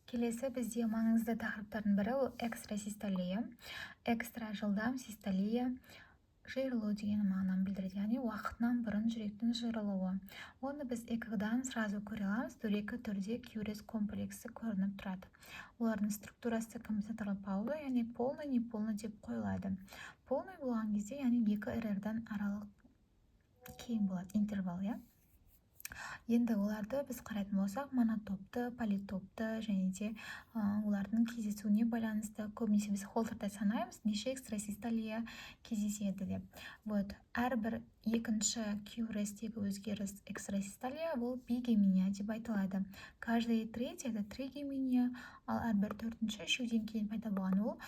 Келесі бізде маңызды тақырыптардың бірі ол экстрасистолия. Экстра – жылдам, систолия – жиырылу деген мағынаны білдіреді, яғни уақытынан бұрын жүректің жиырылуы. Оны біз ЭКГ-дан сразу көре аламыз. Дөрекі түрде QRS комплексі көрініп тұрады. Олардың структурасы компенсаторлы пауза, яғни полный, неполный деп қойылады. Полный болған кезде, яғни екі РР-дан аралық кең болады интервал, иә. Енді оларды біз қарайтын болсақ, монотопты, политопты және де олардың кездесуіне байланысты көбінесе біз Холтерда санаймыз, неше экстрасистолия кездеседі деп. Вот әрбір екінші QRS-тегі өзгеріс экстрасистолия, бұл бигеминия деп айтылады. Каждый третий – это тригеминия, ал әрбір төртінші, үшеуден кейін пайда болған, ол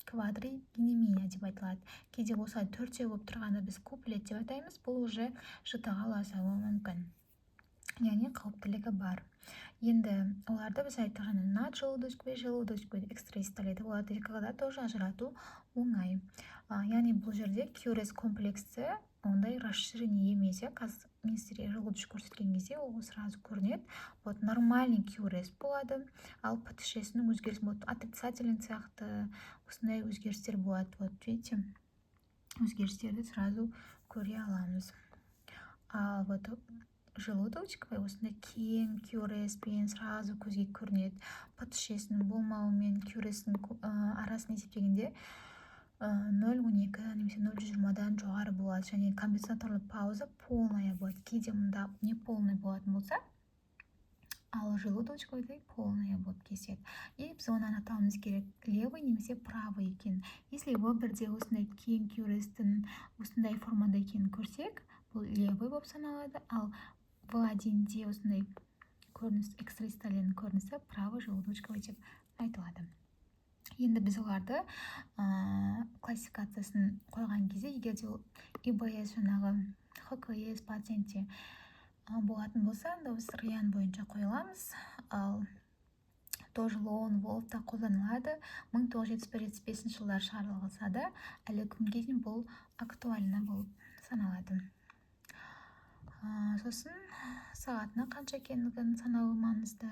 квадригеминия деп айтылады. Кейде осылай төртеу болып тұрғанда біз куплет деп атаймыз. Бұл уже ЖТ-ға ұласуы мүмкін, яғни қауіптілігі бар. Енді оларды біз айттық жаңа: наджелудочковый, желудочковый экстрасистолия. Оларды ЭКГ-да тоже ажырату оңай. Яғни бұл жерде QRS комплексі ондай расширение емес, иә. Қазір мен сіздерге желудочек көрсеткен кезде ол сразу көрінеді. Вот нормальный QRS болады, ал ПТШ-сінің өзгеріс болады, отрицательный сияқты осындай өзгерістер болады. Вот видите, өзгерістерді сразу көре аламыз. Ал вот желудочковый осындай кең QRS пен сразу көзге көрінеді. ПТШ-сінің болмауымен QRS-дің арасын есептегенде 0,12 немесе 0,20-дан жоғары болады және компенсаторлы пауза полная болады. Кейде мұнда не полный болатын болса, ал желудочковый полная болып кездеседі. И біз оны анықтауымыз керек, левый немесе правый екен. Если В бірде осындай кең QRS-тің осындай формада екенін көрсек, бұл левый болып саналады, ал В один де осындай көрініс, экстрасистолияның көрінісі правый желудочковый деп айтылады. Енді біз оларды классификациясын қойған кезде, егер де ол ИБС, жаңағы ХКС пациентте болатын болса, онда біз Риян бойынша қоя аламыз. Ал тоже Лоун Волф та қолданылады. 1971-75 жылдары шығарылса да, әлі күнге дейін бұл актуально болып саналады. Сосын сағатына қанша екендігін санау маңызды.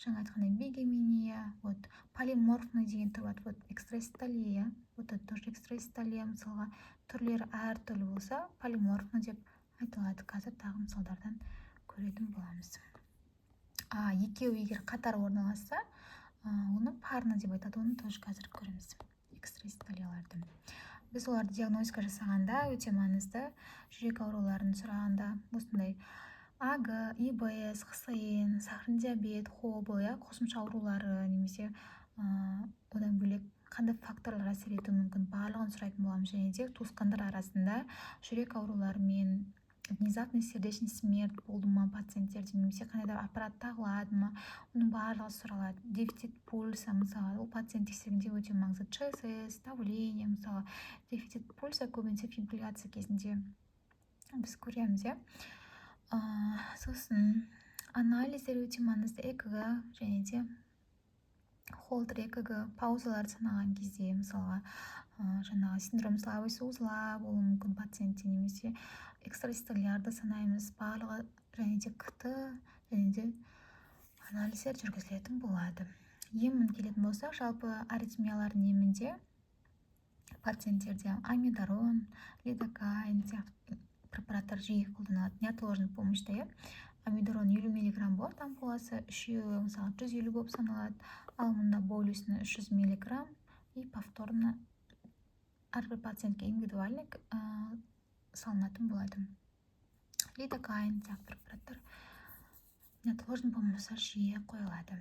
Жаңа айтқандай, бигеминия. Вот полиморфный деген түрі бар. Вот экстрасистолия, вот это тоже экстрасистолия. Мысалға, түрлері әртүрлі болса, полиморфный деп айтылады. Қазір тағы мысалдардан көретін боламыз. Екеуі егер қатар орналасса, оны парно деп айтады. Оны тоже қазір көреміз. Экстрасистолияларды біз оларды диагностика жасағанда өте маңызды. Жүрек ауруларын сұрағанда осындай АГ, ИБС, ХСН, сахарный диабет, ХОБЛ, иә, қосымша аурулары немесе одан бөлек қандай факторлар әсер етуі мүмкін, барлығын сұрайтын боламыз. Және де туысқандар арасында жүрек ауруларымен, внезапный сердечный смерть болды ма пациенттерде немесе қандай да аппарат тағылады ма, оның барлығы сұралады. Дефицит пульса, мысалы, ол пациент тексергенде өте маңызды. ЧСС, давление. Мысалы, дефицит пульса көбінесе фибрилляция кезінде біз көреміз, иә. Сосын анализдер өте маңызды: ЭКГ және де Холтер ЭКГ. Паузаларды санаған кезде, мысалға, жаңағы синдром слабости узла болуы мүмкін пациентте немесе экстрасистолияларды санаймыз барлығы және де КТ және де анализдер жүргізілетін болады. Емін келетін болсақ, жалпы аритмиялардың емінде пациенттерде амиодарон, лидокаин сияқты препараттар жиі қолданылады неотложный помощь та, иә. Амиодарон 50 миллиграмм болады ампуласы, үшеуі, мысалы, 150 болып саналады. Ал мұнда болюсный 300 миллиграмм и повторно әрбір пациентке индивидуально салынатын болады. Лидокаин сияқты препараттар неотложный болмаса жиі қойылады.